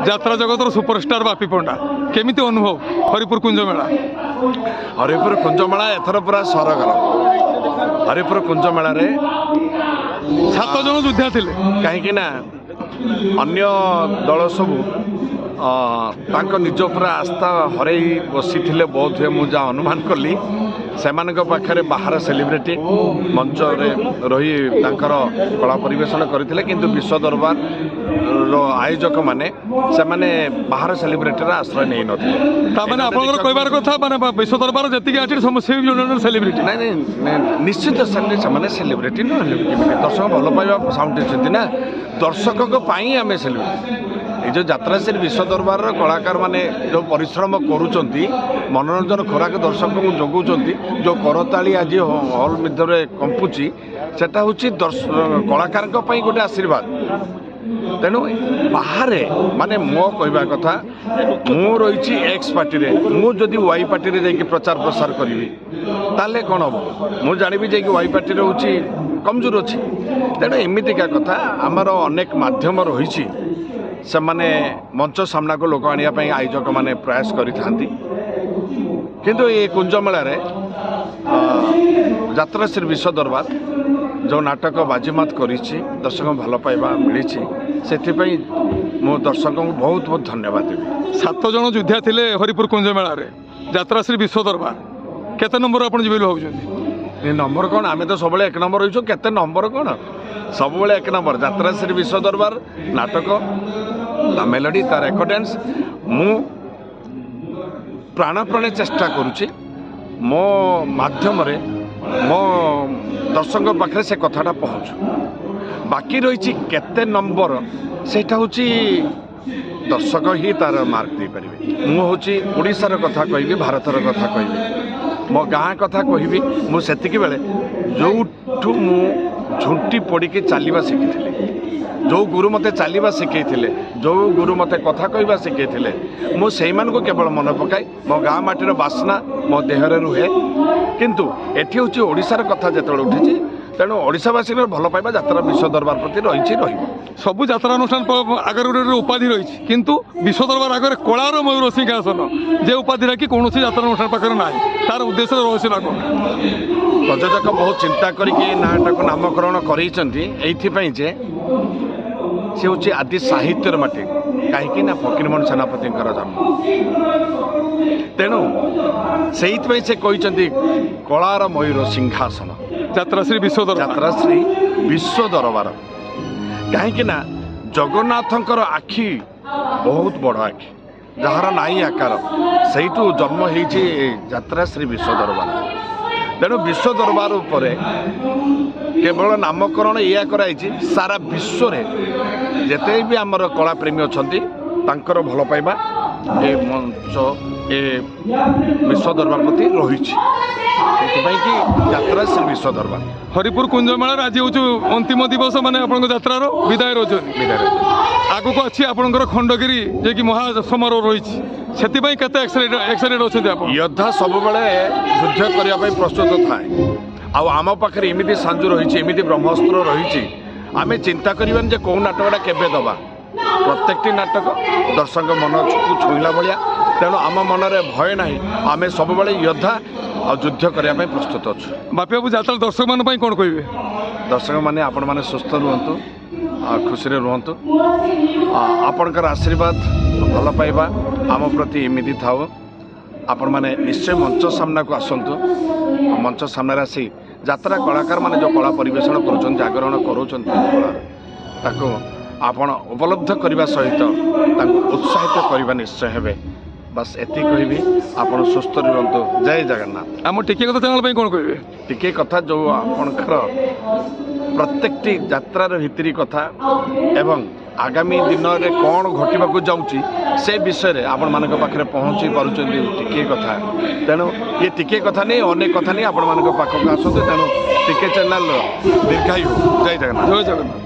ଯାତ୍ରା ଜଗତର ସୁପରଷ୍ଟାର ବାପି ପଣ୍ଡା, କେମିତି ଅନୁଭବ ହରିପୁର କୁଞ୍ଜ ମେଳା? ହରିପୁର କୁଞ୍ଜ ମେଳା ଏଥର ପୁରା ସରଗରମ। ହରିପୁର କୁଞ୍ଜ ମେଳାରେ 7 ଜଣ ଯୋଦ୍ଧା ଥିଲେ। କାହିଁକି ନା ଅନ୍ୟ ଦଳ ସବୁ ତାଙ୍କ ନିଜ ଉପରେ ଆସ୍ଥା ହରେଇ ବସିଥିଲେ ବୋଧ ହୁଏ, ମୁଁ ଯାହା ଅନୁମାନ କଲି। ସେମାନଙ୍କ ପାଖରେ ବାହାର ସେଲିବ୍ରିଟି ମଞ୍ଚରେ ରହି ତାଙ୍କର କଳା ପରିବେଷଣ କରିଥିଲେ, କିନ୍ତୁ ବିଶ୍ୱ ଦରବାରର ଆୟୋଜକମାନେ ସେମାନେ ବାହାର ସେଲିବ୍ରିଟିର ଆଶ୍ରୟ ନେଇନଥିଲେ। ତାମାନେ ଆପଣଙ୍କର କହିବାର କଥା ମାନେ ବିଶ୍ୱ ଦରବାର ଯେତିକି ଅଛି ସମସ୍ତେ ଜଣେ ଜଣେ ସେଲିବ୍ରିଟି? ନାଇଁ ନାଇଁ, ନିଶ୍ଚିତ ସେମାନେ ସେଲିବ୍ରିଟି ନହେଲେ କେମିତି ଦର୍ଶକ ଭଲ ପାଇବା ସାଉଣ୍ଟିଛନ୍ତି ନା। ଦର୍ଶକଙ୍କ ପାଇଁ ଆମେ ସେଲିବ୍ରିଟି। ଏଇ ଯେଉଁ ଯାତ୍ରାଶ୍ରୀ ବିଶ୍ୱ ଦରବାରର କଳାକାରମାନେ ଯେଉଁ ପରିଶ୍ରମ କରୁଛନ୍ତି, ମନୋରଞ୍ଜନ ଖୋରାକ ଦର୍ଶକଙ୍କୁ ଯୋଗାଉଛନ୍ତି, ଯେଉଁ କରତାଳି ଆଜି ହଲ୍ ମଧ୍ୟରେ କମ୍ପୁଛି, ସେଟା ହେଉଛି କଳାକାରଙ୍କ ପାଇଁ ଗୋଟେ ଆଶୀର୍ବାଦ। ତେଣୁ ବାହାରେ ମାନେ ମୋ କହିବା କଥା, ମୁଁ ରହିଛି ଏକ୍ସ ପାର୍ଟିରେ, ମୁଁ ଯଦି ୱାଇ ପାର୍ଟିରେ ଯାଇକି ପ୍ରଚାର ପ୍ରସାର କରିବି ତାହେଲେ କ'ଣ ହେବ? ମୁଁ ଜାଣିବି ଯାଇକି ୱାଇ ପାର୍ଟିରେ ହେଉଛି କମଜୋର ଅଛି। ତେଣୁ ଏମିତିକା କଥା ଆମର ଅନେକ ମାଧ୍ୟମ ରହିଛି, ସେମାନେ ମଞ୍ଚ ସାମ୍ନାକୁ ଲୋକ ଆଣିବା ପାଇଁ ଆୟୋଜକମାନେ ପ୍ରୟାସ କରିଥାନ୍ତି। କିନ୍ତୁ ଏ କୁଞ୍ଜ ମେଳାରେ ଯାତ୍ରାଶ୍ରୀ ବିଶ୍ୱ ଦରବାର ଯେଉଁ ନାଟକ ବାଜିମାତ କରିଛି, ଦର୍ଶକଙ୍କୁ ଭଲ ପାଇବା ମିଳିଛି, ସେଥିପାଇଁ ମୁଁ ଦର୍ଶକଙ୍କୁ ବହୁତ ବହୁତ ଧନ୍ୟବାଦ ଦେବି। 7 ଜଣ ଯୋଦ୍ଧା ଥିଲେ ହରିପୁର କୁଞ୍ଜ ମେଳାରେ ଯାତ୍ରାଶ୍ରୀ ବିଶ୍ୱ ଦରବାର, କେତେ ନମ୍ବର ଆପଣ ଯିବେ ବୋଲି ଭାବୁଛନ୍ତି? ଏ ନମ୍ବର କ'ଣ, ଆମେ ତ ସବୁବେଳେ 1 ନମ୍ବର ରହିଛୁ। କେତେ ନମ୍ବର କ'ଣ, ସବୁବେଳେ 1 ନମ୍ବର। ଯାତ୍ରାଶ୍ରୀ ବିଶ୍ୱ ଦରବାର ନାଟକ, ତା ମେଲୋଡ଼ି, ତା ରେକର୍ଡ। ମୁଁ ପ୍ରାଣପ୍ରାଣେ ଚେଷ୍ଟା କରୁଛି ମୋ ମାଧ୍ୟମରେ ମୋ ଦର୍ଶକଙ୍କ ପାଖରେ ସେ କଥାଟା ପହଞ୍ଚୁ। ବାକି ରହିଛି କେତେ ନମ୍ବର, ସେଇଟା ହେଉଛି ଦର୍ଶକ ହିଁ ତାର ମାର୍କ ଦେଇପାରିବେ। ମୁଁ ହେଉଛି ଓଡ଼ିଶାର କଥା କହିବି, ଭାରତର କଥା କହିବି, ମୋ ଗାଁ କଥା କହିବି। ମୁଁ ସେତିକି ବେଳେ ଯେଉଁଠୁ ମୁଁ ଝୁଣ୍ଟି ପଡ଼ିକି ଚାଲିବା ଶିଖିଥିଲି, ଯେଉଁ ଗୁରୁ ମୋତେ ଚାଲିବା ଶିଖେଇଥିଲେ, ଯେଉଁ ଗୁରୁ ମୋତେ କଥା କହିବା ଶିଖେଇଥିଲେ, ମୁଁ ସେଇମାନଙ୍କୁ କେବଳ ମନେ ପକାଏ। ମୋ ଗାଁ ମାଟିର ବାସ୍ନା ମୋ ଦେହରେ ରୁହେ। କିନ୍ତୁ ଏଠି ହେଉଛି ଓଡ଼ିଶାର କଥା ଯେତେବେଳେ ଉଠିଛି, ତେଣୁ ଓଡ଼ିଶାବାସୀଙ୍କର ଭଲ ପାଇବା ଯାତ୍ରା ବିଶ୍ୱ ଦରବାର ପ୍ରତି ରହିଛି, ରହିବ। ସବୁ ଯାତ୍ରା ଅନୁଷ୍ଠାନ ଆଗରେ ଗୋଟେ ଗୋଟେ ଉପାଧି ରହିଛି, କିନ୍ତୁ ବିଶ୍ୱ ଦରବାର ଆଗରେ କଳାର ମୟୂର ସିଂହାସନ ଯେ ଉପାଧିଟା କି କୌଣସି ଯାତ୍ରା ଅନୁଷ୍ଠାନ ପାଖରେ ନାହିଁ, ତାର ଉଦ୍ଦେଶ୍ୟ ରହସ୍ୟ ନା କ'ଣ? ପ୍ରଯୋଜକ ବହୁତ ଚିନ୍ତା କରିକି ଏ ନାଁଟାକୁ ନାମକରଣ କରେଇଛନ୍ତି ଏଇଥିପାଇଁ ଯେ ସେ ହେଉଛି ଆଦି ସାହିତ୍ୟର ମାଟି, କାହିଁକି ନା ଫକୀରମୋହନ ସେନାପତିଙ୍କର ଜନ୍ମ। ତେଣୁ ସେଇଥିପାଇଁ ସେ କହିଛନ୍ତି କଳାର ମୟୂର ସିଂହାସନ ଯାତ୍ରାଶ୍ରୀ ବିଶ୍ୱ ଦରବାର। ଯାତ୍ରାଶ୍ରୀ ବିଶ୍ୱ ଦରବାର। କାହିଁକି ନା ଜଗନ୍ନାଥଙ୍କର ଆଖି ବହୁତ ବଡ଼ ଆଖି, ଯାହାର ନାହିଁ ଆକାର, ସେଇଠୁ ଜନ୍ମ ହେଇଛି ଯାତ୍ରାଶ୍ରୀ ବିଶ୍ୱ ଦରବାର। ତେଣୁ ବିଶ୍ୱ ଦରବାର ଉପରେ କେବଳ ନାମକରଣ ଏଇଆ କରାଯାଇଛି, ସାରା ବିଶ୍ୱରେ ଯେତେ ବି ଆମର କଳାପ୍ରେମୀ ଅଛନ୍ତି ତାଙ୍କର ଭଲ ପାଇବା ଏ ମଞ୍ଚ ଏ ବିଶ୍ୱ ଦରବାର ପ୍ରତି ରହିଛି। ସେଥିପାଇଁ କି ଯାତ୍ରା ଶ୍ରୀ ବିଶ୍ୱ ଦରବାର। ହରିପୁର କୁଞ୍ଜ ମେଳାର ଆଜି ହେଉଛି ଅନ୍ତିମ ଦିବସ, ମାନେ ଆପଣଙ୍କ ଯାତ୍ରାର ବିଦାୟ ରହୁଛନ୍ତି। ବିଦାୟ। ଆଗକୁ ଅଛି ଆପଣଙ୍କର ଖଣ୍ଡଗିରି ଯିଏକି ମହା ସମାରୋହ ରହିଛି, ସେଥିପାଇଁ କେତେ ଏକ୍ସାଇଟେଡ୍ ଅଛନ୍ତି ଆପଣ? ଯୋଦ୍ଧା ସବୁବେଳେ ଯୁଦ୍ଧ କରିବା ପାଇଁ ପ୍ରସ୍ତୁତ ଥାଏ। ଆଉ ଆମ ପାଖରେ ଏମିତି ସାଞ୍ଜୁ ରହିଛି, ଏମିତି ବ୍ରହ୍ମାସ୍ତ୍ର ରହିଛି, ଆମେ ଚିନ୍ତା କରିବାନି ଯେ କେଉଁ ନାଟକଟା କେବେ ଦେବା। ପ୍ରତ୍ୟେକଟି ନାଟକ ଦର୍ଶକ ମନକୁ ଛୁଇଁଲା ଭଳିଆ। ତେଣୁ ଆମ ମନରେ ଭୟ ନାହିଁ, ଆମେ ସବୁବେଳେ ଯୋଦ୍ଧା ଆଉ ଯୁଦ୍ଧ କରିବା ପାଇଁ ପ୍ରସ୍ତୁତ ଅଛୁ। ବାପି ବାବୁ, ଯାତ୍ରା ଦର୍ଶକମାନଙ୍କ ପାଇଁ କ'ଣ କହିବେ? ଦର୍ଶକମାନେ, ଆପଣମାନେ ସୁସ୍ଥ ରୁହନ୍ତୁ ଆଉ ଖୁସିରେ ରୁହନ୍ତୁ। ଆପଣଙ୍କର ଆଶୀର୍ବାଦ ଭଲ ପାଇବା ଆମ ପ୍ରତି ଏମିତି ଥାଉ। ଆପଣମାନେ ନିଶ୍ଚୟ ମଞ୍ଚ ସାମ୍ନାକୁ ଆସନ୍ତୁ। ମଞ୍ଚ ସାମ୍ନାରେ ଆସି ଯାତ୍ରା କଳାକାରମାନେ ଯେଉଁ କଳା ପରିବେଷଣ କରୁଛନ୍ତି, ଜାଗରଣ କରୁଛନ୍ତି କଳାର, ତାକୁ ଆପଣ ଉପଲବ୍ଧ କରିବା ସହିତ ତାଙ୍କୁ ଉତ୍ସାହିତ କରିବା ନିଶ୍ଚୟ ହେବେ। ବାସ୍ ଏତିକି କହିବି, ଆପଣ ସୁସ୍ଥ ରୁହନ୍ତୁ। ଜୟ ଜଗନ୍ନାଥ। ଆମ ଟିକିଏ କଥା ଚ୍ୟାନେଲ୍ ପାଇଁ କ'ଣ କହିବେ? ଟିକିଏ କଥା, ଯେଉଁ ଆପଣଙ୍କର ପ୍ରତ୍ୟେକଟି ଯାତ୍ରାର ଭିତିରି କଥା ଏବଂ ଆଗାମୀ ଦିନରେ କ'ଣ ଘଟିବାକୁ ଯାଉଛି ସେ ବିଷୟରେ ଆପଣମାନଙ୍କ ପାଖରେ ପହଞ୍ଚି ପାରୁଛନ୍ତି ଟିକିଏ କଥା। ତେଣୁ ଇଏ ଟିକିଏ କଥା ନେଇ ଅନେକ କଥା ନେଇ ଆପଣମାନଙ୍କ ପାଖକୁ ଆସନ୍ତୁ। ତେଣୁ ଟିକିଏ ଚ୍ୟାନେଲ୍ର ଦୀର୍ଘାୟୁ। ଜୟ ଜଗନ୍ନାଥ। ଜୟ ଜଗନ୍ନାଥ।